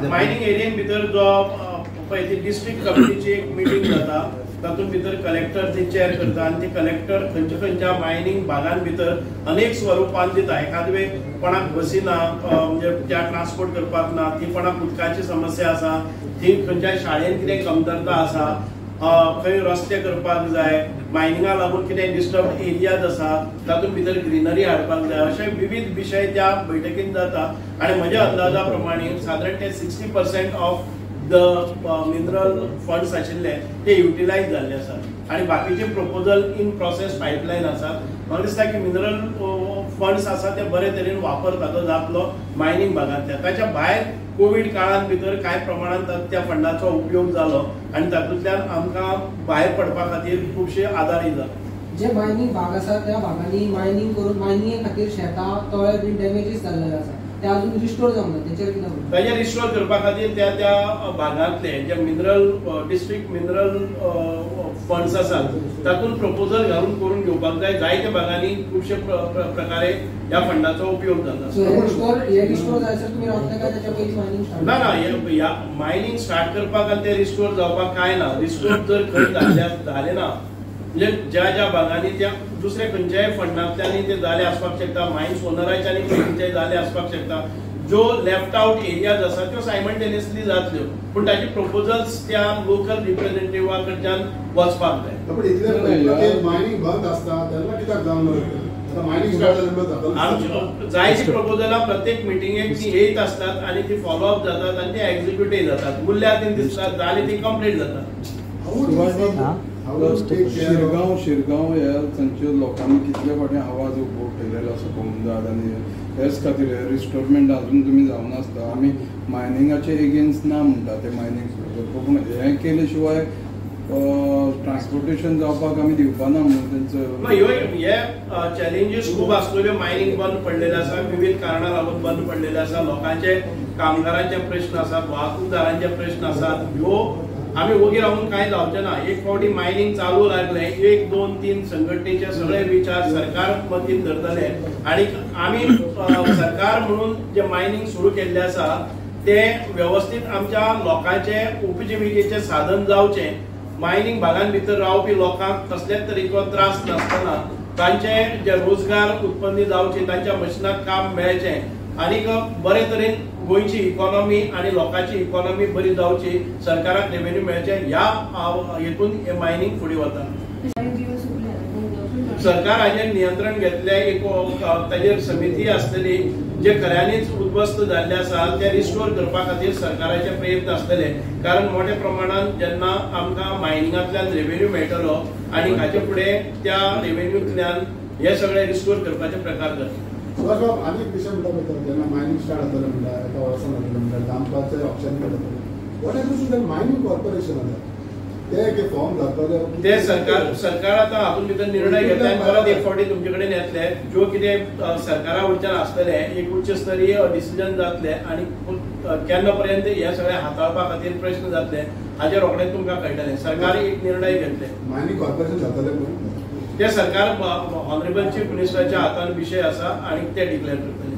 Mining एरियेन भितर जो पळय ती डिस्ट्रिक्ट कमिटीची एक मिटींग जाता, तातूंत भितर कलेक्टर ती चेअर करता आनी ती कलेक्टर खंयच्या खंयच्या मायनिंग भागान भितर अनेक स्वरुपान दिता. एखाद वेळ कोणाक बसी ना, म्हणजे त्या ट्रान्सपोर्ट करपाक ना, ती कोणाक उदकाची समस्या आसा, ती खंयच्या शाळेन कितें कमतरता आसा, खंय रस्ते करपाक जाय, मायनिंगा लागून कितें डिस्टर्ब एरियाज आसा तातूंत भितर ग्रिनरी हाडपाक जाय, अशे विविध विशय त्या बैठकीन जाता. आनी म्हज्या अंदाजा प्रमाणे सादारण ते 60% ऑफ the mineral funds आशिल्ले ते युटिलायज जाल्ले आसात आनी बाकीचे प्रपोजल इन प्रोसेस पायपलायन आसात. म्हाका दिसता की मिनरल फंड्स आसा ते बरे तरेन वापर ताचो जातलो मायनिंग भागांतल्या. ताच्या भायर कोवीड काळान भितर कांय प्रमाणांत त्या फंडाचो उपयोग जालो आनी तातूंतल्यान आमकां भायर पडपा खातीर खुबशे आदारय जालो. जे मायनिंग भाग आसा त्या भागांनी मायनिंग करून मायनिंगे खातीर शेतां तळे बीन डॅमेजीस जाल्ले आसा ते अजून रिस्टोर जावंक ना, तेचेर कितें म्हणटा? ताजेर रिस्टोर करपा खातीर त्या त्या भागांतले जे मिनरल डिस्ट्रिक्ट मिनरल फंड्स आसात तातूंत प्रपोजल घालून करून घेवपाक जाय. जायत्या भागांनी खुबशे प्रकारे ह्या फंडाचो उपयोग जाता. हे रिस्टोर जायसर तुमी रावतले काय ताच्या पयलीं मायनिंग स्टार्ट? ना ना, ह्या मायनिंग स्टार्ट करपाक आनी ते रिस्टोर जावपाक कांय ना. रिस्टोर जर खंय जालें ना म्हणजे ज्या ज्या भागांनी त्या दुसऱ्या खंयच्याय फंडांतल्यान ते जाले आसपाक शकता, मायन्स ओनराच्या आनी खंयच्याय जाले आसपाक शकता. ज्यो लेफ्ट आवट एरियाज आसा त्यो सायमल्टेनियसली जातल्यो, पूण ताचे प्रपोजल्स त्या लोकल रिप्रेझेंटेटिव्हा कडच्यान वचपाक जाय. पण इतले मायनिंग बंद आसता तेन्ना कित्याक जावंक ना? जायतीं प्रपोजलां प्रत्येक मिटिंगेक ती येत आसतात आनी ती फॉलोअप जातात आनी ती एक्झिक्युटय जातात. उरल्या ती दिसतात जाली ती कंप्लीट जातात. शिरगांव शिरगांव ह्या थंयच्या लोकांनी कितले फावटी आवाज उठयलेलो आसा कोमुनिदाद आनी हेच खातीर हे रिस्टोरमेंट अजून तुमी जावनासता. आमी मायनिंगाचे एगेन्स्ट ना म्हणटा ते मायनिंग सुरू करपाक, पूण हें केले शिवाय ट्रान्सपोर्टेशन जावपाक आमी दिवपा ना म्हणून तेंचो ह्यो हे चॅलेंजीस खूब आसलेल्यो. मायनिंग बंद पडलेलें आसा, विविध कारणां लागून बंद पडलेलें आसा. लोकांचे कामगारांचे प्रश्न आसात, वाहतूकदारांचे प्रश्न आसात. ह्यो आमी ओगी रावून कांय जावचें ना. एक फावटी मायनिंग चालू लागलें, 1 2 3 संघटनेचे सगळे विचार सरकार मतीन धरतले आनी आमी सरकार म्हणून जे मायनिंग सुरू केल्लें आसा ते वेवस्थीत आमच्या लोकांचे उपजिविकेचें साधन जावचें. मायनिंग भागान भितर रावपी लोकांक कसलेच तरेचो त्रास नासतना तांचे जे रोजगार उत्पन्न जावचे, तांच्या मशिनाक काम मेळचें आनीक बरे तरेन गोंयची इकॉनॉमी आनी लोकांची इकॉनॉमी बरी जावची, सरकाराक रेव्हेन्यू मेळचें, ह्या हेतून हे मायनिंग फुडें वता. सरकार हाजेर नियंत्रण घेतलें. एक ताजेर समिती आसतली जे खऱ्यांनीच उद्ध्वस्त जाल्ले आसा ते रिस्टोर करपा खातीर सरकाराचे प्रयत्न आसतले. कारण मोठ्या प्रमाणान जेन्ना आमकां मायनिंगांतल्यान रेव्हेन्यू मेळटलो आनी हाचे फुडें त्या रेव्हेन्यूंतल्यान हे सगळे रिस्टोर करपाचे प्रकार जातले. सुभाष बाब, आनी एक विशय म्हणटा पळय, जेन्ना मायनिंग स्टार्ट जातलें म्हणटा एका वर्सान जातलें म्हणटा डांपाचें ऑप्शन मेळटलें, what happens to mining corporation आसा ते एक फॉर्म जातले ते सरकार आतां हातूंत भितर निर्णय घेतले आनी परत एक फावटी तुमचे कडेन येतले. ज्यो कितें सरकारा वयच्यान आसतलें एक उच्च स्तरीय डिसिजन जातलें आनी केन्ना पर्यंत हे सगळें हाताळपा खातीर प्रश्न जातले हाजेर रोखडेंच तुमकां कळटलें. सरकार एक निर्णय घेतले मायनिंग कॉर्पोरेशन जातलें ते सरकार ऑनरेबल चीफ मिनिस्टराच्या हातान विशय आसा आनी ते डिक्लेअर करतले.